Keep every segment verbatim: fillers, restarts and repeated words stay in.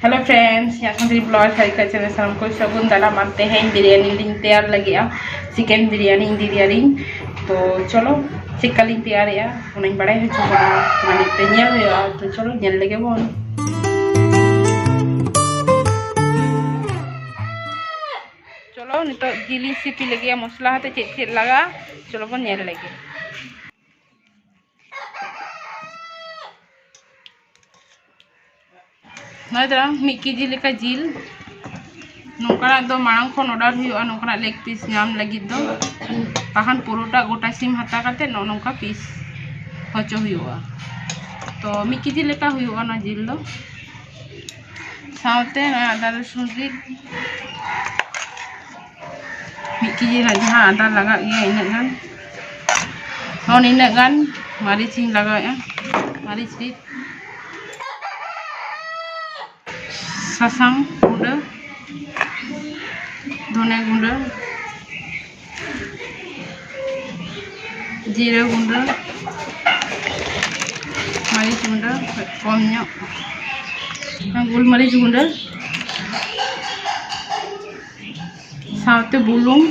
Hello friends, ᱤᱧᱟᱹᱜ Santali blog ᱦᱟᱨᱤᱠᱟ channel ᱥᱟᱱᱟᱢ ᱠᱚ ᱥᱟᱹᱜᱩᱱ ᱫᱟᱨᱟᱢ᱾ ᱟᱨ ᱛᱮᱦᱮᱧ ᱵᱤᱨᱭᱟᱱᱤ ᱞᱤᱧ ᱛᱮᱭᱟᱨ ᱞᱟᱹᱜᱤᱫᱼᱟ, chicken ᱵᱤᱨᱭᱟᱱᱤ ᱤᱧ ᱫᱤᱫᱤᱭᱟᱨᱤᱧ᱾ ᱛᱚ ᱪᱚᱞᱚ, ᱪᱮᱫᱠᱟ ᱞᱤᱧ ᱛᱮᱭᱟᱨᱮᱜᱼᱟ ᱚᱱᱟᱧ ᱵᱟᱲᱟᱭ ᱦᱚᱪᱚ ᱵᱚᱱᱟ, ᱚᱱᱟ ᱞᱟᱹᱜᱤᱫ ᱛᱮ ᱧᱮᱞ ᱦᱩᱭᱩᱜᱼᱟ᱾ ᱛᱚ ᱪᱚᱞᱚ ᱧᱮᱞ ᱞᱮᱜᱮ ᱵᱚᱱ᱾ ᱪᱚᱞᱚ ᱱᱤᱛᱚᱜ ᱡᱤᱞᱤᱧ ᱥᱤᱯᱤ ᱞᱟᱹᱜᱤᱫ, ᱢᱚᱥᱞᱟ ᱟᱛᱮ ᱪᱮᱫ ᱪᱮᱫ ᱞᱟᱜᱟᱜᱼᱟ ᱪᱚᱞᱚ ᱵᱚᱱ ᱧᱮᱞ ᱞᱮᱜᱮ᱾ ᱱᱚᱜᱼᱚᱭ ᱛᱟᱞᱟᱝ ᱢᱤᱫ ᱠᱮᱡᱤ ᱞᱮᱠᱟ ᱡᱤᱞ᱾ ᱱᱚᱝᱠᱟᱱᱟᱜ ᱫᱚ ᱢᱟᱲᱟᱝ ᱠᱷᱚᱱ order ᱦᱩᱭᱩᱜᱼᱟ, ᱱᱚᱝᱠᱟᱱᱟᱜ leg piece ᱧᱟᱢ ᱞᱟᱹᱜᱤᱫ ᱫᱚ᱾ ᱵᱟᱠᱷᱟᱱ ᱯᱩᱨᱟᱹᱴᱟ ᱜᱚᱴᱟ ᱥᱤᱢ ᱦᱟᱛᱟᱣ ᱠᱟᱛᱮ ᱱᱚᱜᱼᱚ ᱱᱚᱝᱠᱟ piece ᱦᱚᱪᱚ ᱦᱩᱭᱩᱜᱼᱟ᱾ ᱛᱚ ᱢᱤᱫ ᱠᱮᱡᱤ ᱞᱮᱠᱟ ᱦᱩᱭᱩᱜᱼᱟ ᱚᱱᱟ ᱡᱤᱞ ᱫᱚ᱾ ᱥᱟᱶᱛᱮ ᱱᱚᱣᱟ ᱟᱫᱟ ᱨᱟᱹᱥᱩᱱ ᱨᱤᱫ, ᱢᱤᱫ ᱠᱮᱡᱤ ᱨᱮᱱᱟᱜ ᱡᱟᱦᱟᱸ ᱟᱫᱟ ᱞᱟᱜᱟᱜ ᱜᱮᱭᱟ ᱤᱱᱟᱹᱜ ᱜᱟᱱ, ᱦᱚᱸ ᱱᱤᱱᱟᱹᱜ ᱜᱟᱱ ᱢᱟᱹᱨᱤᱪ ᱤᱧ ᱞᱟᱜᱟᱣᱮᱫᱼᱟ, ᱢᱟᱹᱨᱤᱪ ᱨᱤᱫ, ᱥᱟᱥᱟᱝ ᱜᱩᱸᱰᱟᱹ, ᱫᱷᱚᱱᱮ ᱜᱩᱸᱰᱟᱹ, ᱡᱤᱨᱟᱹ ᱜᱩᱸᱰᱟᱹ, ᱢᱟᱹᱨᱤᱪ ᱜᱩᱸᱰᱟᱹ ᱠᱚᱢ ᱧᱚᱜ, ᱜᱳᱞᱢᱟᱹᱨᱤᱪ ᱜᱩᱸᱰᱟᱹ, ᱥᱟᱶᱛᱮ ᱵᱩᱞᱩᱝ᱾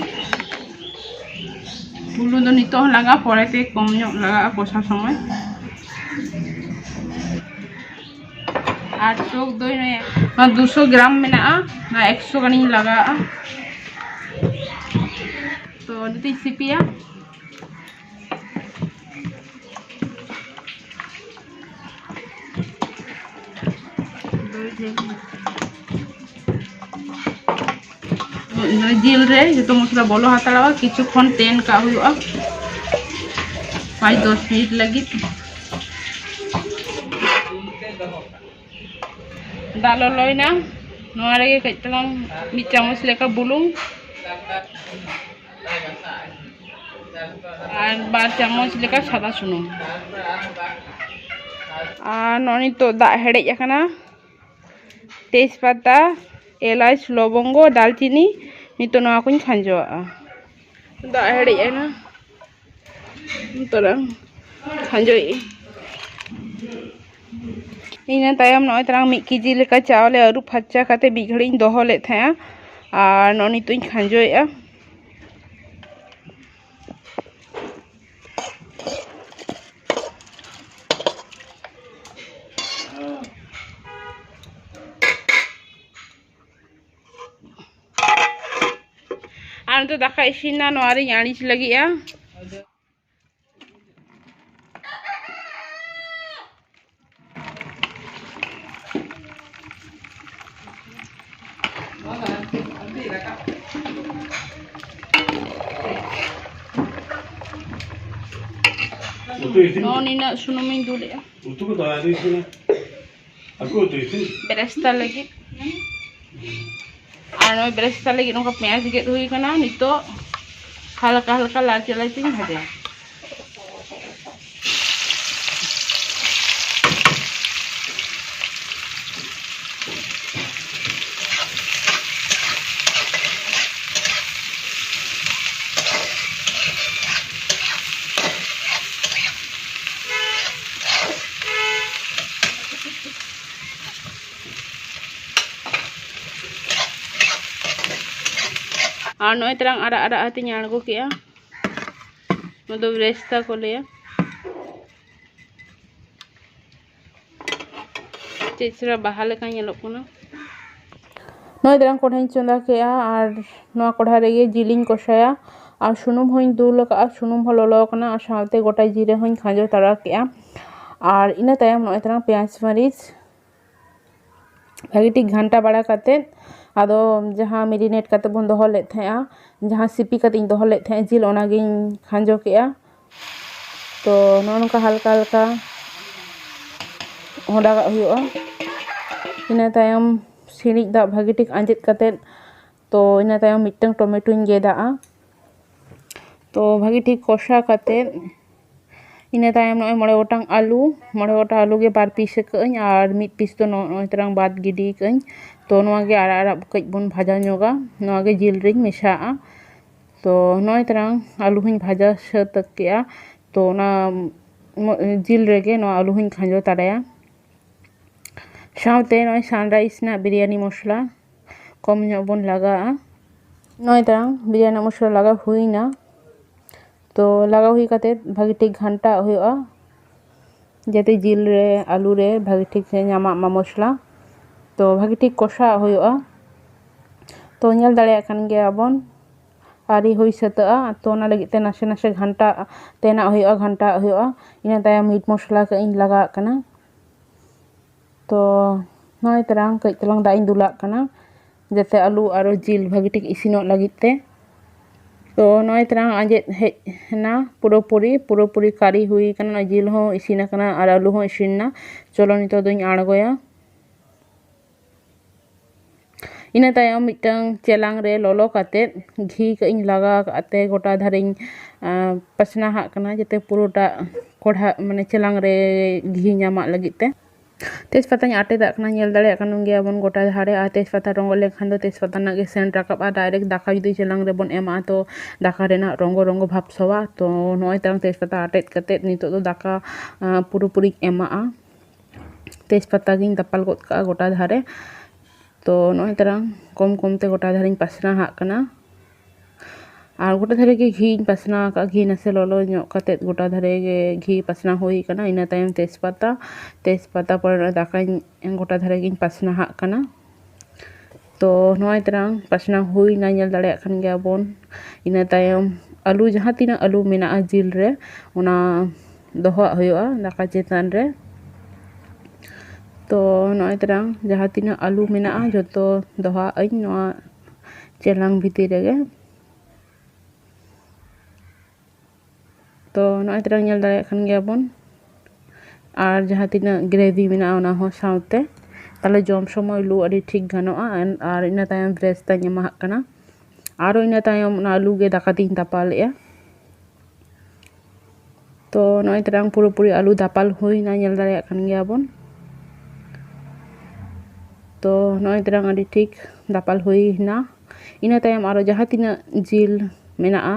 ᱵᱩᱞᱩᱝ ᱫᱚ ᱱᱤᱛᱚᱜ ᱦᱚᱸ ᱞᱟᱜᱟᱜᱼᱟ, ᱯᱚᱨᱮᱛᱮ ᱠᱚᱢ ᱧᱚᱜ ᱞᱟᱜᱟᱜᱼᱟ ᱠᱚᱥᱟ ᱥᱚᱢᱚᱭ᱾ ᱟᱨ ᱴᱚᱠ ᱫᱚᱭ ᱱᱚᱣᱟ ᱫᱩᱥᱚ ᱜᱨᱟᱢ ᱢᱮᱱᱟᱜᱼᱟ, ᱱᱚᱣᱟ ᱮᱠᱥᱚ ᱜᱟᱱᱤᱧ ᱞᱟᱜᱟᱣᱟᱜᱼᱟ᱾ ᱛᱚ ᱱᱤᱛᱚᱜ ᱤᱧ ᱥᱤᱯᱤᱭᱟ᱾ ᱡᱤᱞ ᱨᱮ ᱡᱚᱛᱚ ᱢᱚᱥᱞᱟ ᱵᱚᱞᱚ ᱦᱟᱛᱟᱲᱚᱜᱼᱟ, ᱠᱤᱪᱷᱩ ᱠᱷᱚᱱ ᱛᱮᱱ ᱠᱟᱜ ᱦᱩᱭᱩᱜᱼᱟ ᱯᱟᱸᱪ ᱫᱚᱥ ᱢᱤᱱᱤᱴ ᱞᱟᱹᱜᱤᱫ᱾ ᱫᱟᱜ ᱞᱚᱞᱚᱭᱮᱱᱟ, ᱱᱚᱣᱟ ᱨᱮᱜᱮ ᱠᱟᱹᱡ ᱛᱟᱞᱟᱝ ᱢᱤᱫ ᱪᱟᱢᱚᱪ ᱞᱮᱠᱟ ᱵᱩᱞᱩᱝ ᱟᱨ ᱵᱟᱨ ᱪᱟᱢᱚᱪ ᱞᱮᱠᱟ ᱥᱟᱫᱟ ᱥᱩᱱᱩᱢ᱾ ᱟᱨ ᱱᱚᱜᱼᱚᱭ ᱱᱤᱛᱚᱜ ᱫᱟᱜ ᱦᱮᱰᱮᱡ ᱟᱠᱟᱱᱟ, ᱛᱮᱡᱽᱯᱟᱛᱟ, ᱮᱞᱟᱪ, ᱞᱚᱵᱚᱝᱜᱚ, ᱫᱟᱞᱪᱤᱱᱤ, ᱱᱤᱛᱚᱜ ᱱᱚᱣᱟ ᱠᱚᱧ ᱠᱷᱟᱸᱡᱚᱣᱟᱜᱼᱟ᱾ ᱫᱟᱜ ᱦᱮᱰᱮᱡ ᱮᱱᱟ, ᱱᱤᱛᱚᱜ ᱠᱷᱟᱸᱡᱚᱭᱮᱫ ᱟᱹᱧ᱾ ᱤᱱᱟᱹ ᱛᱟᱭᱚᱢ ᱱᱚᱜᱼᱚᱭ ᱛᱟᱨᱟᱝ ᱢᱤᱫ ᱠᱮᱡᱤ ᱞᱮᱠᱟ ᱪᱟᱣᱞᱮ ᱟᱹᱨᱩᱵ ᱯᱷᱟᱨᱪᱟ ᱠᱟᱛᱮ ᱢᱤᱫ ᱜᱷᱟᱹᱲᱤᱡ ᱤᱧ ᱫᱚᱦᱚ ᱞᱮᱫ ᱛᱟᱦᱮᱸᱜᱼᱟ, ᱟᱨ ᱱᱚᱜᱼᱚᱭ ᱱᱤᱛᱚᱜ ᱤᱧ ᱠᱷᱟᱸᱡᱚᱭᱮᱫᱼᱟ᱾ ᱟᱨ ᱱᱤᱛᱚᱜ ᱫᱟᱠᱟ ᱤᱥᱤᱱ ᱮᱱᱟ, ᱱᱚᱣᱟ ᱨᱤᱧ ᱟᱹᱬᱤᱡ ᱞᱟᱹᱜᱤᱫᱼᱟ᱾ ᱩᱛᱩ ᱤᱥᱤᱱ? ᱱᱚᱜᱼᱚ ᱱᱤᱱᱟᱹᱜ ᱥᱩᱱᱩᱢᱤᱧ ᱫᱩᱞᱮᱜᱼᱟ᱾ ᱩᱛᱩ ᱠᱚᱫᱚ ᱟᱹᱣᱨᱤ ᱤᱥᱤᱱᱟ᱾ ᱦᱟᱹᱠᱩ ᱩᱛᱩ ᱤᱥᱤᱱ? ᱵᱮᱨᱮᱥᱛᱟ ᱞᱟᱹᱜᱤᱫ᱾ ᱟᱨ ᱱᱚᱜᱼᱚᱭ ᱵᱮᱨᱮᱥᱛᱟ ᱞᱟᱹᱜᱤᱫ ᱱᱚᱝᱠᱟ ᱯᱮᱸᱭᱟᱡᱽ ᱜᱮᱫ ᱦᱩᱭ ᱠᱟᱱᱟ᱾ ᱱᱤᱛᱚᱜ ᱦᱟᱞᱠᱟ ᱦᱟᱞᱠᱟ ᱞᱟᱞᱪᱮ ᱞᱟᱞᱪᱮᱧ ᱵᱷᱟᱡᱟᱭᱟ᱾ ᱟᱨ ᱱᱚᱜᱼᱚᱭ ᱛᱟᱞᱟᱝ ᱟᱨᱟᱜ ᱟᱨᱟᱜ ᱟᱛᱮᱧ ᱟᱬᱜᱚ ᱠᱮᱜᱼᱟ᱾ ᱱᱚᱣᱟ ᱫᱚ ᱵᱮᱨᱮᱥᱛᱟ ᱠᱚ ᱞᱟᱹᱭᱟ᱾ ᱪᱮᱫ ᱪᱮᱦᱨᱟ ᱵᱟᱦᱟ ᱞᱮᱠᱟ ᱧᱮᱞᱚᱜ ᱠᱟᱱᱟ᱾ ᱱᱚᱜᱼᱚᱭ ᱛᱟᱞᱟᱝ ᱠᱚᱲᱦᱟᱧ ᱪᱚᱸᱫᱟ ᱠᱮᱜᱼᱟ ᱟᱨ ᱱᱚᱣᱟ ᱠᱚᱲᱦᱟ ᱨᱮᱜᱮ ᱡᱤᱞᱤᱧ ᱠᱚᱥᱟᱭᱟ᱾ ᱟᱨ ᱥᱩᱱᱩᱢ ᱦᱚᱸᱧ ᱫᱩᱞ ᱟᱠᱟᱜᱼᱟ, ᱥᱩᱱᱩᱢ ᱦᱚᱸ ᱞᱚᱞᱚ ᱟᱠᱟᱱᱟ ᱟᱨ ᱥᱟᱶᱛᱮ ᱜᱚᱴᱟ ᱡᱤᱨᱟᱹ ᱦᱚᱸᱧ ᱠᱷᱟᱸᱡᱚ ᱛᱟᱲᱟ ᱠᱮᱜᱼᱟ᱾ ᱟᱨ ᱤᱱᱟᱹ ᱛᱟᱭᱚᱢ ᱱᱚᱜᱼᱚᱭ ᱛᱟᱞᱟᱝ ᱯᱮᱸᱭᱟᱡᱽ ᱢᱟᱹᱨᱤᱪ ᱵᱷᱟᱹᱜᱤ ᱴᱷᱤᱠ ᱜᱷᱟᱱᱴᱟ ᱵᱟᱲᱟ ᱠᱟᱛᱮᱫ, ᱟᱫᱚ ᱡᱟᱦᱟᱸ ᱢᱮᱨᱤᱱᱮᱴ ᱠᱟᱛᱮᱫ ᱵᱚᱱ ᱫᱚᱦᱚ ᱞᱮᱫ ᱛᱟᱦᱮᱸᱜᱼᱟ, ᱡᱟᱦᱟᱸ ᱥᱤᱯᱤ ᱠᱟᱛᱮᱫ ᱤᱧ ᱫᱚᱦᱚ ᱞᱮᱫ ᱛᱟᱦᱮᱸᱜᱼᱟ ᱡᱤᱞ, ᱚᱱᱟᱜᱤᱧ ᱠᱷᱟᱸᱡᱚ ᱠᱮᱜᱼᱟ᱾ ᱛᱚ ᱱᱚᱜᱼᱚ ᱱᱚᱝᱠᱟ ᱦᱟᱞᱠᱟ ᱦᱟᱞᱠᱟ ᱦᱚᱸᱰᱟᱜᱟᱜ ᱦᱩᱭᱩᱜᱼᱟ᱾ ᱤᱱᱟᱹ ᱛᱟᱭᱚᱢ ᱥᱤᱬᱤᱡ ᱫᱟᱜ ᱵᱷᱟᱹᱜᱤ ᱴᱷᱤᱠ ᱟᱸᱡᱮᱫ ᱠᱟᱛᱮᱫ, ᱛᱚ ᱤᱱᱟᱹ ᱛᱟᱭᱚᱢ ᱢᱤᱫᱴᱟᱝ ᱴᱚᱢᱮᱴᱳᱧ ᱜᱮᱫᱟᱜᱼᱟ᱾ ᱛᱚ ᱵᱷᱟᱹᱜᱤ ᱴᱷᱤᱠ ᱠᱚᱥᱟ ᱠᱟᱛᱮᱫ, ᱤᱱᱟᱹ ᱛᱟᱭᱚᱢ ᱱᱚᱜᱼᱚᱭ ᱢᱚᱬᱮ ᱜᱚᱴᱟᱝ ᱟᱹᱞᱩ, ᱢᱚᱬᱮ ᱜᱚᱴᱟᱝ ᱟᱹᱞᱩ ᱜᱮ ᱵᱟᱨ ᱯᱤᱥ ᱟᱠᱟᱫᱟᱹᱧ ᱟᱨ ᱢᱤᱫ ᱯᱤᱥ ᱫᱚ ᱱᱚᱜᱼᱚᱭ ᱛᱟᱨᱟᱝ ᱵᱟᱫ ᱜᱤᱰᱤ ᱟᱠᱟᱫᱟᱹᱧ᱾ ᱛᱚ ᱱᱚᱣᱟ ᱜᱮ ᱟᱨᱟᱜ ᱟᱨᱟᱜ ᱠᱟᱹᱡ ᱵᱚᱱ ᱵᱷᱟᱡᱟ ᱧᱚᱜᱟ, ᱱᱚᱣᱟ ᱜᱮ ᱡᱤᱞ ᱨᱤᱧ ᱢᱮᱥᱟᱜᱼᱟ᱾ ᱛᱚ ᱱᱚᱜᱼᱚᱭ ᱛᱟᱨᱟᱝ ᱟᱹᱞᱩ ᱦᱚᱸᱧ ᱵᱷᱟᱡᱟ ᱥᱟᱹᱛ ᱠᱮᱜᱼᱟ᱾ ᱛᱚ ᱚᱱᱟ ᱢᱚ-, ᱡᱤᱞ ᱨᱮᱜᱮ ᱱᱚᱣᱟ ᱟᱹᱞᱩ ᱦᱚᱸᱧ ᱠᱷᱟᱸᱡᱚ ᱛᱟᱨᱟᱭᱟ᱾ ᱥᱟᱶᱛᱮ ᱱᱚᱜᱼᱚᱭ sunrise ᱨᱮᱱᱟᱜ ᱵᱤᱨᱭᱟᱱᱤ ᱢᱚᱥᱞᱟ ᱠᱚᱢ ᱧᱚᱜ ᱵᱚᱱ ᱞᱟᱜᱟᱣᱟᱜᱼᱟ᱾ ᱱᱚᱜᱼᱚᱭ ᱛᱟᱭᱚᱢ ᱵᱤᱨᱭᱟᱱᱤ ᱢᱚᱥᱞᱟ ᱞᱟᱜᱟᱣ ᱦᱩᱭᱱᱟ᱾ ᱛᱚ ᱞᱟᱜᱟᱣ ᱦᱩᱭ ᱠᱟᱛᱮ ᱵᱷᱟᱜᱤ ᱴᱷᱤᱠ ᱜᱷᱟᱱᱴᱟᱣᱟᱜ ᱦᱩᱭᱩᱜᱼᱟ, ᱡᱟᱛᱮ ᱡᱤᱞ ᱨᱮ, ᱟᱹᱞᱩ ᱨᱮ ᱵᱷᱟᱜᱤ ᱴᱷᱤᱠ ᱧᱟᱢᱟᱜ ᱢᱟ ᱢᱚᱥᱞᱟ᱾ ᱛᱚ ᱵᱷᱟᱜᱤ ᱴᱷᱤᱠ ᱠᱚᱥᱟᱣᱟᱜ ᱦᱩᱭᱩᱜᱼᱟ᱾ ᱛᱚ ᱧᱮᱞ ᱫᱟᱲᱮᱭᱟᱜ ᱠᱟᱱ ᱜᱮᱭᱟᱵᱚᱱ, ᱟᱹᱣᱨᱤ ᱦᱩᱭ ᱥᱟᱹᱛᱟᱹᱜᱼᱟ᱾ ᱛᱚ ᱚᱱᱟ ᱞᱟᱹᱜᱤᱫ ᱛᱮ ᱱᱟᱥᱮ ᱱᱟᱥᱮ ᱜᱷᱟᱱᱴᱟ ᱛᱮᱱᱟᱜ ᱦᱩᱭᱩᱜᱼᱟ, ᱜᱷᱟᱱᱴᱟᱣᱟᱜ ᱦᱩᱭᱩᱜᱼᱟ᱾ ᱤᱱᱟᱹ ᱛᱟᱭᱚᱢ meat ᱢᱚᱥᱞᱟ ᱠᱟᱜ ᱤᱧ ᱞᱟᱜᱟᱣᱟᱜ ᱠᱟᱱᱟ᱾ ᱛᱚ ᱱᱚᱜᱼᱚᱭ ᱛᱟᱨᱟᱝ ᱠᱟᱹᱡ ᱛᱟᱞᱟᱝ ᱫᱟᱜ ᱤᱧ ᱫᱩᱞᱟᱜ ᱠᱟᱱᱟ, ᱡᱟᱛᱮ ᱟᱹᱞᱩ ᱟᱨ ᱡᱤᱞ ᱵᱷᱟᱹᱜᱤ ᱴᱷᱤᱠ ᱤᱥᱤᱱᱚᱜ ᱞᱟᱹᱜᱤᱫ ᱛᱮ᱾ ᱛᱚ ᱱᱚᱜᱼᱚᱭ ᱛᱟᱨᱟᱝ ᱟᱸᱡᱮᱫ ᱦᱮᱡ ᱮᱱᱟ ᱯᱩᱨᱟᱹᱯᱩᱨᱤ, ᱯᱩᱨᱟᱹᱯᱩᱨᱤ ᱠᱟᱨᱤ ᱦᱩᱭ ᱟᱠᱟᱱᱟ, ᱡᱤᱞ ᱦᱚᱸ ᱤᱥᱤᱱ ᱟᱠᱟᱱᱟ ᱟᱨ ᱟᱹᱞᱩ ᱦᱚᱸ ᱤᱥᱤᱱ ᱮᱱᱟ᱾ ᱪᱚᱞᱚ ᱱᱤᱛᱚᱜ ᱫᱚᱧ ᱟᱬᱜᱚᱭᱟ᱾ ᱤᱱᱟᱹ ᱛᱟᱭᱚᱢ ᱢᱤᱫᱴᱟᱝ ᱪᱮᱞᱟᱝ ᱨᱮ ᱞᱚᱞᱚ ᱠᱟᱛᱮᱫ ᱜᱷᱤ ᱠᱟᱹᱡ ᱤᱧ ᱞᱟᱜᱟᱣ ᱠᱟᱜ ᱛᱮ ᱜᱚᱴᱟ ᱫᱷᱟᱨᱮᱧ, ᱟᱸ, ᱯᱟᱥᱱᱟᱣᱟᱜ ᱠᱟᱱᱟ, ᱡᱟᱛᱮ ᱯᱩᱨᱟᱹᱴᱟ ᱠᱚᱲᱦᱟ, ᱢᱟᱱᱮ, ᱪᱮᱞᱟᱝ ᱨᱮ ᱜᱷᱤ ᱧᱟᱢᱟᱜ ᱞᱟᱹᱜᱤᱫ ᱛᱮ᱾ ᱛᱮᱡᱽᱯᱟᱛᱟᱧ ᱟᱴᱮᱫᱟᱜ ᱠᱟᱱᱟ, ᱧᱮᱞ ᱫᱟᱲᱮᱭᱟᱜ ᱠᱟᱱ ᱜᱮᱭᱟᱵᱚᱱ ᱜᱚᱴᱟ ᱫᱷᱟᱨᱮ᱾ ᱟᱨ ᱛᱮᱡᱽᱯᱟᱛᱟ ᱨᱚᱸᱜᱚ ᱞᱮᱱᱠᱷᱟᱱ ᱫᱚ ᱛᱮᱡᱽᱯᱟᱛᱟ ᱨᱮᱱᱟᱜ ᱜᱮ scent ᱨᱟᱠᱟᱵᱼᱟ᱾ Direct ᱫᱟᱠᱟ ᱡᱩᱫᱤ ᱪᱮᱞᱟᱝ ᱨᱮᱵᱚᱱ ᱮᱢᱟᱜᱼᱟ, ᱛᱚ ᱫᱟᱠᱟ ᱨᱮᱱᱟᱜ ᱨᱚᱸᱜᱚ ᱨᱚᱸᱜᱚ ᱵᱷᱟᱵᱽ ᱥᱚᱣᱟ᱾ ᱛᱚ ᱱᱚᱜᱼᱚᱭ ᱛᱟᱭᱚᱢ ᱛᱮᱡᱽᱯᱟᱛᱟ ᱟᱴᱮᱫ ᱠᱟᱛᱮᱫ ᱱᱤᱛᱚᱜ ᱫᱚ ᱫᱟᱠᱟ, ᱟᱸ, ᱯᱩᱨᱟᱹᱯᱩᱨᱤᱧ ᱮᱢᱟᱜᱼᱟ᱾ ᱛᱮᱡᱽᱯᱟᱛᱟ ᱜᱤᱧ ᱫᱟᱯᱟᱞ ᱜᱚᱫ ᱠᱟᱜᱼᱟ ᱜᱚᱴᱟ ᱫᱷᱟᱨᱮ᱾ ᱛᱚ ᱱᱚᱜᱼᱚᱭ ᱛᱟᱨᱟᱝ ᱠᱚᱢ ᱠᱚᱢ ᱛᱮ ᱜᱚᱴᱟ ᱫᱷᱟᱨᱮᱧ ᱯᱟᱥᱱᱟᱣᱟᱜ ᱠᱟᱱᱟ᱾ ᱟᱨ ᱜᱚᱴᱟ ᱫᱷᱟᱨᱮ ᱜᱮ ᱜᱷᱤᱧ ᱯᱟᱥᱱᱟᱣ ᱟᱠᱟᱫᱼᱟ᱾ ᱜᱷᱤ ᱱᱟᱥᱮ ᱞᱚᱞᱚ ᱧᱚᱜ ᱠᱟᱛᱮᱫ ᱜᱚᱴᱟ ᱫᱷᱟᱨᱮ ᱜᱮ ᱜᱷᱤ ᱯᱟᱥᱱᱟᱣ ᱦᱩᱭ ᱟᱠᱟᱱᱟ᱾ ᱤᱱᱟᱹ ᱛᱟᱭᱚᱢ ᱛᱮᱡᱽᱯᱟᱛᱟ, ᱛᱮᱡᱽᱯᱟᱛᱟ ᱯᱚᱨᱮ ᱱᱚᱜᱼᱚᱭ ᱫᱟᱠᱟᱧ ᱜᱚᱴᱟ ᱫᱷᱟᱨᱮ ᱜᱤᱧ ᱯᱟᱥᱱᱟᱣᱟᱜ ᱠᱟᱱᱟ᱾ ᱛᱚ ᱱᱚᱜᱼᱚᱭ ᱛᱟᱨᱟᱝ ᱯᱟᱥᱱᱟᱣ ᱦᱩᱭᱱᱟ, ᱧᱮᱞ ᱫᱟᱲᱮᱭᱟᱜ ᱠᱟᱱ ᱜᱮᱭᱟ ᱵᱚᱱ᱾ ᱤᱱᱟᱹ ᱛᱟᱭᱚᱢ ᱟᱹᱞᱩ, ᱡᱟᱦᱟᱸ ᱛᱤᱱᱟᱹᱜ ᱟᱹᱞᱩ ᱢᱮᱱᱟᱜᱼᱟ ᱡᱤᱞ ᱨᱮ, ᱚᱱᱟ ᱫᱚᱦᱚᱣᱟᱜ ᱦᱩᱭᱩᱜᱼᱟ ᱫᱟᱠᱟ ᱪᱮᱛᱟᱱ ᱨᱮ᱾ ᱛᱚ ᱱᱚᱜᱼᱚᱭ ᱛᱟᱨᱟᱝ ᱡᱟᱦᱟᱸ ᱛᱤᱱᱟᱹᱜ ᱟᱹᱞᱩ ᱢᱮᱱᱟᱜᱼᱟ ᱡᱚᱛᱚ ᱫᱚᱦᱚᱣᱟᱜ ᱟᱹᱧ ᱱᱚᱣᱟ ᱪᱮᱞᱟᱝ ᱵᱷᱤᱛᱤᱨ ᱨᱮᱜᱮ᱾ ᱛᱚ ᱱᱚᱜᱼᱚᱭ ᱛᱟᱨᱟᱝ ᱧᱮᱞ ᱫᱟᱲᱮᱭᱟᱜ ᱠᱟᱱ ᱜᱮᱭᱟ ᱵᱚᱱ᱾ ᱟᱨ ᱡᱟᱦᱟᱸ ᱛᱤᱱᱟᱹᱜ gravy ᱢᱮᱱᱟᱜᱼᱟ ᱚᱱᱟ ᱦᱚᱸ ᱥᱟᱶᱛᱮ, ᱛᱟᱦᱞᱮ ᱡᱚᱢ ᱥᱚᱢᱚᱭ ᱞᱩ ᱟᱹᱰᱤ ᱴᱷᱤᱠ ᱜᱟᱱᱚᱜᱼᱟ᱾ ᱟᱨ ᱤᱱᱟᱹ ᱛᱟᱭᱚᱢ ᱵᱮᱨᱮᱥᱛᱟᱧ ᱮᱢᱟᱦᱟᱜ ᱠᱟᱱᱟ᱾ ᱟᱨᱚ ᱤᱱᱟᱹ ᱛᱟᱭᱚᱢ ᱚᱱᱟ ᱟᱹᱞᱩ ᱜᱮ ᱫᱟᱠᱟ ᱛᱤᱧ ᱫᱟᱯᱟᱞᱮᱜᱼᱟ᱾ ᱛᱚ ᱱᱚᱜᱼᱚᱭ ᱛᱟᱨᱟᱝ ᱯᱩᱨᱟᱹᱯᱩᱨᱤ ᱟᱹᱞᱩ ᱫᱟᱯᱟᱞ ᱦᱩᱭᱱᱟ, ᱧᱮᱞ ᱫᱟᱲᱮᱭᱟᱜ ᱠᱟᱱ ᱜᱮᱭᱟ ᱵᱚᱱ᱾ ᱛᱚ ᱱᱚᱜᱼᱚᱭ ᱛᱟᱨᱟᱝ ᱟᱹᱰᱤ ᱴᱷᱤᱠ ᱫᱟᱯᱟᱞ ᱦᱩᱭᱱᱟ᱾ ᱤᱱᱟᱹ ᱛᱟᱭᱚᱢ ᱟᱨᱚ ᱡᱟᱦᱟᱸ ᱛᱤᱱᱟᱹᱜ ᱡᱤᱞ ᱢᱮᱱᱟᱜᱼᱟ,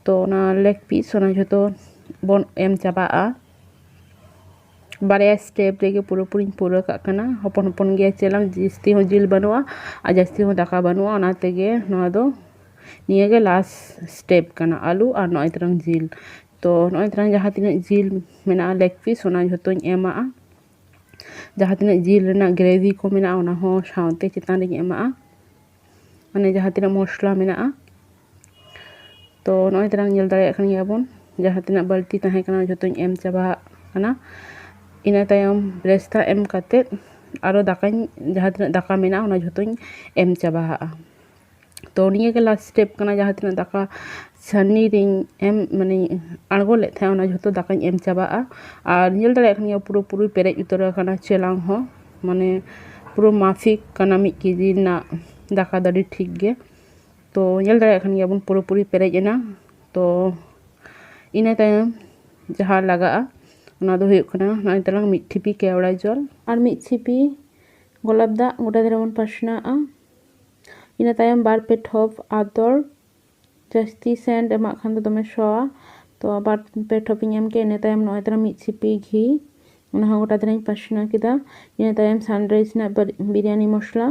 ᱛᱚ ᱚᱱᱟ leg piece ᱚᱱᱟ ᱡᱷᱚᱛᱚ ᱵᱚᱱ ᱮᱢ ᱪᱟᱵᱟᱜᱼᱟ᱾ ᱵᱟᱨᱭᱟ ᱥᱴᱮᱯ ᱨᱮᱜᱮ ᱯᱩᱨᱟᱹᱯᱩᱨᱤᱧ ᱯᱩᱨᱟᱹ ᱠᱟᱜ ᱠᱟᱱᱟ᱾ ᱦᱚᱯᱚᱱ ᱦᱚᱯᱚᱱ ᱜᱮᱭᱟ ᱪᱮᱞᱟᱝ, ᱡᱟᱹᱥᱛᱤ ᱦᱚᱸ ᱡᱤᱞ ᱵᱟᱹᱱᱩᱜᱼᱟ ᱟᱨ ᱡᱟᱹᱥᱛᱤ ᱦᱚᱸ ᱫᱟᱠᱟ ᱵᱟᱹᱱᱩᱜᱼᱟ, ᱚᱱᱟ ᱛᱮᱜᱮ ᱱᱚᱣᱟ ᱫᱚ, ᱱᱤᱭᱟᱹ ᱜᱮ ᱞᱟᱥᱴ ᱥᱴᱮᱯ ᱠᱟᱱᱟ, ᱟᱹᱞᱩ ᱟᱨ ᱱᱚᱜᱼᱚᱭ ᱛᱟᱨᱟᱝ ᱡᱤᱞ᱾ ᱛᱚ ᱱᱚᱜᱼᱚᱭ ᱛᱟᱨᱟᱝ ᱡᱟᱦᱟᱸ ᱛᱤᱱᱟᱹᱜ ᱡᱤᱞ ᱢᱮᱱᱟᱜᱼᱟ ᱞᱮᱜᱽ ᱯᱤᱥ, ᱚᱱᱟ ᱡᱷᱚᱛᱚᱧ ᱮᱢᱟᱜᱼᱟ᱾ ᱡᱟᱦᱟᱸ ᱛᱤᱱᱟᱹᱜ ᱡᱤᱞ ᱨᱮᱱᱟᱜ ᱜᱨᱮᱵᱷᱤ ᱠᱚ ᱢᱮᱱᱟᱜᱼᱟ, ᱚᱱᱟ ᱦᱚᱸ ᱥᱟᱶᱛᱮ ᱪᱮᱛᱟᱱ ᱨᱤᱧ ᱮᱢᱟᱜᱼᱟ, ᱢᱟᱱᱮ ᱡᱟᱦᱟᱸ ᱛᱤᱱᱟᱹᱜ ᱢᱚᱥᱞᱟ ᱢᱮᱱᱟᱜᱼᱟ᱾ ᱛᱚ ᱱᱚᱜᱼᱚᱭ ᱛᱟᱨᱟᱝ ᱧᱮᱞ ᱫᱟᱲᱮᱭᱟᱜ ᱠᱟᱱ ᱜᱮᱭᱟᱵᱚᱱ, ᱡᱟᱦᱟᱸ ᱛᱤᱱᱟᱹᱜ ᱵᱟᱹᱲᱛᱤ ᱛᱟᱦᱮᱸ ᱠᱟᱱᱟ ᱡᱷᱚᱛᱚᱧ ᱮᱢ ᱪᱟᱵᱟᱜ ᱠᱟᱱᱟ᱾ ᱤᱱᱟᱹ ᱛᱟᱭᱚᱢ ᱵᱨᱮᱥᱛᱟ ᱮᱢ ᱠᱟᱛᱮᱫ ᱟᱨᱚ ᱫᱟᱠᱟᱧ, ᱡᱟᱦᱟᱸ ᱛᱤᱱᱟᱹᱜ ᱫᱟᱠᱟ ᱢᱮᱱᱟᱜᱼᱟ ᱚᱱᱟ ᱡᱷᱚᱛᱚᱧ ᱮᱢ ᱪᱟᱵᱟᱜᱼᱟ᱾ ᱛᱚ ᱱᱤᱭᱟᱹ ᱜᱮ ᱞᱟᱥᱴ ᱥᱴᱮᱯ ᱠᱟᱱᱟ, ᱡᱟᱦᱟᱸ ᱛᱤᱱᱟᱹᱜ ᱫᱟᱠᱟ ᱪᱷᱟᱱᱤ ᱨᱤᱧ ᱮᱢ, ᱢᱟᱱᱮ ᱟᱬᱜᱚ ᱞᱮᱫ ᱛᱟᱦᱮᱸᱫ, ᱚᱱᱟ ᱡᱷᱚᱛᱚ ᱫᱟᱠᱟᱧ ᱮᱢ ᱪᱟᱵᱟᱜᱼᱟ᱾ ᱟᱨ ᱧᱮᱞ ᱫᱟᱲᱮᱭᱟᱜ ᱠᱟᱱ ᱜᱮᱭᱟ ᱯᱩᱨᱟᱹᱯᱩᱨᱤ ᱯᱮᱨᱮᱡ ᱩᱛᱟᱹᱨ ᱟᱠᱟᱱᱟ ᱪᱮᱞᱟᱝ ᱦᱚᱸ, ᱢᱟᱱᱮ ᱯᱩᱨᱟᱹ ᱢᱟᱯᱷᱤᱠ ᱠᱟᱱᱟ ᱢᱤᱫ ᱠᱮᱡᱤ ᱨᱮᱱᱟᱜ ᱫᱟᱠᱟ ᱫᱚ ᱟᱹᱰᱤ ᱴᱷᱤᱠ ᱜᱮ᱾ ᱛᱚ ᱧᱮᱞ ᱫᱟᱲᱮᱭᱟᱜ ᱠᱟᱱ ᱜᱮᱭᱟᱵᱚᱱ ᱯᱩᱨᱟᱹᱯᱩᱨᱤ ᱯᱮᱨᱮᱡ ᱮᱱᱟ᱾ ᱛᱚ ᱤᱱᱟᱹ ᱛᱟᱭᱚᱢ ᱡᱟᱦᱟᱸ ᱞᱟᱜᱟᱜᱼᱟ ᱚᱱᱟ ᱫᱚ ᱦᱩᱭᱩᱜ ᱠᱟᱱᱟ ᱱᱚᱜᱼᱚᱭ ᱛᱟᱞᱟᱝ ᱢᱤᱫ ᱴᱷᱤᱯᱤ ᱠᱮᱣᱲᱟ ᱡᱚᱞ ᱟᱨ ᱢᱤᱫ ᱪᱷᱤᱯᱤ ᱜᱳᱞᱟᱯ ᱫᱟᱜ ᱜᱚᱴᱟ ᱫᱷᱟᱨᱮ ᱵᱚᱱ ᱯᱟᱥᱱᱟᱣᱟᱜᱼᱟ᱾ ᱤᱱᱟᱹ ᱛᱟᱭᱚᱢ ᱵᱟᱨ ᱯᱮ ᱴᱷᱚᱯ ᱟᱛᱚᱨ, ᱡᱟᱹᱥᱛᱤ ᱥᱮᱱᱴ ᱮᱢᱟᱜ ᱠᱷᱟᱱ ᱫᱚ ᱫᱚᱢᱮ ᱥᱚᱣᱟ᱾ ᱛᱚ ᱵᱟᱨ ᱯᱮ ᱴᱷᱚᱯ ᱤᱧ ᱮᱢ ᱠᱮᱫᱟ᱾ ᱤᱱᱟᱹ ᱛᱟᱭᱚᱢ ᱱᱚᱜᱼᱚᱭ ᱛᱟᱞᱟᱝ ᱢᱤᱫ ᱪᱷᱤᱯᱤ ᱜᱷᱤ, ᱚᱱᱟ ᱦᱚᱸ ᱜᱚᱴᱟ ᱫᱷᱟᱨᱮᱧ ᱯᱟᱥᱱᱟᱣ ᱠᱮᱫᱟ᱾ ᱤᱱᱟᱹ ᱛᱟᱭᱚᱢ ᱥᱟᱱᱨᱟᱭᱤᱥ ᱨᱮᱱᱟᱜ ᱵᱟᱨ-, ᱵᱤᱨᱭᱟᱱᱤ ᱢᱚᱥᱞᱟ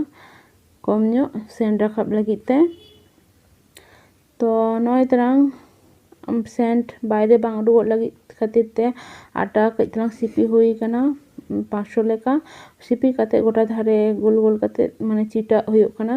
ᱠᱚᱢ ᱧᱚᱜ ᱥᱮᱱᱴ ᱨᱟᱠᱟᱵ ᱞᱟᱹᱜᱤᱫ ᱛᱮ᱾ ᱛᱚ ᱱᱚᱜᱼᱚᱭ ᱛᱟᱞᱟᱝ ᱥᱮᱱᱴ ᱵᱟᱭᱨᱮ ᱵᱟᱝ ᱩᱰᱩᱠᱚᱜ ᱞᱟᱹᱜᱤᱫ ᱠᱷᱟᱹᱛᱤᱨ ᱛᱮ ᱟᱴᱟ ᱠᱟᱹᱡ ᱛᱟᱞᱟᱝ ᱥᱤᱯᱤ ᱦᱩᱭ ᱠᱟᱱᱟ, ᱯᱟᱸᱪᱥᱚ ᱞᱮᱠᱟ᱾ ᱥᱤᱯᱤ ᱠᱟᱛᱮ ᱜᱚᱴᱟ ᱫᱷᱟᱨᱮ ᱜᱳᱞ ᱜᱳᱞ ᱠᱟᱛᱮ, ᱢᱟᱱᱮ, ᱪᱤᱴᱟᱹᱜ ᱦᱩᱭᱩᱜ ᱠᱟᱱᱟ,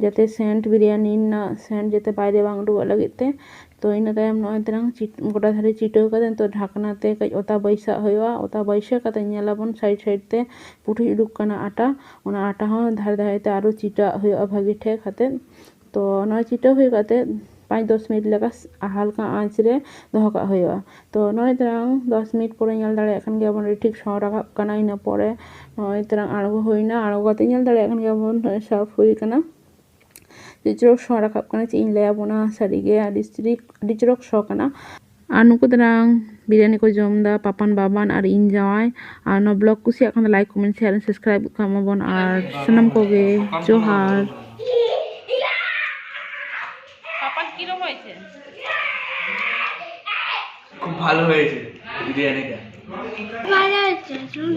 ᱡᱟᱛᱮ ᱥᱮᱱᱴ, ᱵᱤᱨᱭᱟᱱᱤ ᱨᱮᱱᱟᱜ ᱥᱮᱱᱴ ᱡᱟᱛᱮ ᱵᱟᱭᱨᱮ ᱵᱟᱝ ᱩᱰᱩᱠᱚᱜ ᱞᱟᱹᱜᱤᱫ ᱛᱮ᱾ ᱛᱚ ᱤᱱᱟᱹ ᱛᱟᱭᱚᱢ ᱱᱚᱜᱼᱚᱭ ᱛᱟᱞᱟᱝ ᱪᱤᱴ-, ᱜᱚᱴᱟ ᱫᱷᱟᱨᱮ ᱪᱤᱴᱟᱹᱣ ᱠᱟᱛᱮ ᱱᱤᱛᱚᱜ ᱰᱷᱟᱠᱱᱟ ᱛᱮ ᱠᱟᱹᱡ ᱚᱛᱟ ᱵᱟᱹᱭᱥᱟᱹᱜ ᱦᱩᱭᱩᱜᱼᱟ᱾ ᱚᱛᱟ ᱵᱟᱹᱭᱥᱟᱹᱣ ᱠᱟᱛᱮ ᱧᱮᱞᱟᱵᱚᱱ ᱥᱟᱭᱤᱰ ᱥᱟᱭᱤᱰ ᱛᱮ ᱯᱩᱴᱷᱤ ᱩᱰᱩᱠ ᱠᱟᱱᱟ ᱟᱴᱟ, ᱚᱱᱟ ᱟᱴᱟ ᱦᱚᱸ ᱫᱷᱟᱨᱮ ᱫᱷᱟᱨᱮ ᱛᱮ ᱟᱨᱚ ᱪᱤᱴᱟᱹᱜ ᱦᱩᱭᱩᱜᱼᱟ ᱵᱷᱟᱹᱜᱤ ᱴᱷᱤᱠ ᱠᱟᱛᱮ᱾ ᱛᱚ ᱱᱚᱣᱟ ᱪᱤᱴᱟᱹᱣ ᱦᱩᱭ ᱠᱟᱛᱮ ᱯᱟᱸᱪ ᱫᱚᱥ ᱢᱤᱱᱤᱴ ᱞᱮᱠᱟ ᱦᱟᱞᱠᱟ ᱟᱸᱪ ᱨᱮ ᱫᱚᱦᱚ ᱠᱟᱜ ᱦᱩᱭᱩᱜᱼᱟ᱾ ᱛᱚ ᱱᱚᱜᱼᱚᱭ ᱛᱟᱞᱟᱝ ᱫᱚᱥ ᱢᱤᱱᱤᱴ ᱯᱚᱨᱮ ᱧᱮᱞ ᱫᱟᱲᱮᱭᱟᱜ ᱠᱟᱱ ᱜᱮᱭᱟᱵᱚᱱ ᱟᱹᱰᱤ ᱴᱷᱤᱠ ᱥᱚ ᱨᱟᱠᱟᱵ ᱠᱟᱱᱟ᱾ ᱤᱱᱟᱹ ᱯᱚᱨᱮ ᱱᱚᱜᱼᱚᱭ ᱛᱟᱞᱟᱝ ᱟᱬᱜᱚ ᱦᱩᱭᱱᱟ, ᱟᱬᱜᱚ ᱠᱟᱛᱮ ᱧᱮᱞ ᱫᱟᱲᱮᱭᱟᱜ ᱠᱟᱱ ᱜᱮᱭᱟᱵᱚᱱ ᱱᱚᱜᱼᱚᱭ ᱥᱟᱨᱵᱷ ᱦᱩᱭ ᱠᱟᱱᱟ᱾ ᱟᱹᱰᱤ ᱪᱚᱨᱚᱠ ᱥᱚ ᱨᱟᱠᱟᱵ ᱠᱟᱱᱟ, ᱪᱮᱫ ᱤᱧ ᱞᱟᱹᱭᱟᱵᱚᱱᱟ, ᱥᱟᱹᱨᱤᱜᱮ ᱟᱹᱰᱤ ᱪᱚᱨᱚᱠ, ᱟᱹᱰᱤ ᱪᱚᱨᱚᱠ ᱥᱚ ᱠᱟᱱᱟ᱾ ᱟᱨ ᱱᱩᱠᱩ ᱛᱟᱞᱟᱝ ᱵᱤᱨᱭᱟᱱᱤ ᱠᱚ ᱡᱚᱢ ᱮᱫᱟ ᱯᱟᱯᱟᱱ ᱵᱟᱵᱟᱱ ᱟᱨ ᱤᱧ ᱡᱟᱶᱟᱭ᱾ ᱟᱨ ᱱᱚᱣᱟ ᱵᱞᱚᱜ ᱠᱩᱥᱤᱭᱟᱜ ᱠᱷᱟᱱ ᱫᱚ ᱞᱟᱭᱤᱠ, ᱠᱚᱢᱮᱱᱴ, ᱥᱮᱭᱟᱨ, ᱥᱟᱵᱥᱠᱨᱟᱭᱤᱵ ᱠᱟᱜ ᱢᱟᱵᱚᱱ ᱟᱨ ᱥᱟᱱᱟᱢ ᱠᱚᱜᱮ ᱡᱚᱦᱟᱨ᱾ পাপান কিরম হয়েছে? খুব ভালো হয়েছে বিরিয়ানিটা। Vaya, es un